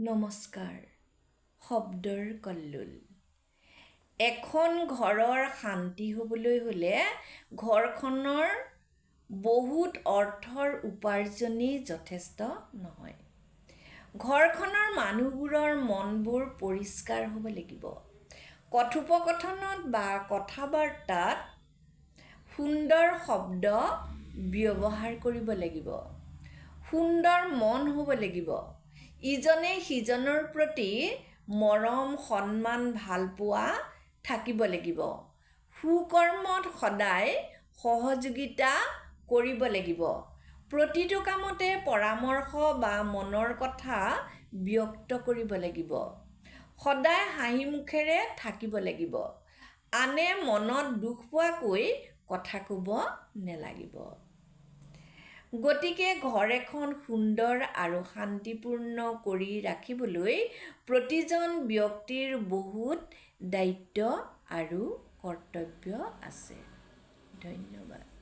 নমস্কাৰ। শব্দৰ কল্লোল। এখন ঘৰৰ শান্তি হ'বলৈ হ'লে ঘৰখনৰ বহুত অৰ্থৰ উপাৰ্জনেই যথেষ্ট নহয়। ঘৰখনৰ মানুহবোৰৰ মনবোৰ পৰিষ্কাৰ হ'ব লাগিব। কথোপকথনত বা কথা বাৰ্তাত সুন্দৰ শব্দ ব্যৱহাৰ কৰিব লাগিব। সুন্দৰ মন হ'ব লাগিব। ইজনে সিজনৰ প্ৰতি মৰম, সন্মান, ভালপোৱা থাকিব লাগিব। সুকৰ্মত সদায় সহযোগিতা কৰিব লাগিব। প্ৰতিটো কামতে পৰামৰ্শ বা মনৰ কথা ব্যক্ত কৰিব লাগিব। সদায় হাঁহি মুখেৰে থাকিব লাগিব। আনে মনত দুখ পোৱাকৈ কথা ক'ব নেলাগিব। গতিকে ঘৰ এখন সুন্দৰ আৰু শান্তিপূৰ্ণ কৰি ৰাখিবলৈ প্ৰতিজন ব্যক্তিৰ বহুত দায়িত্ব আৰু কৰ্তব্য আছে। ধন্যবাদ।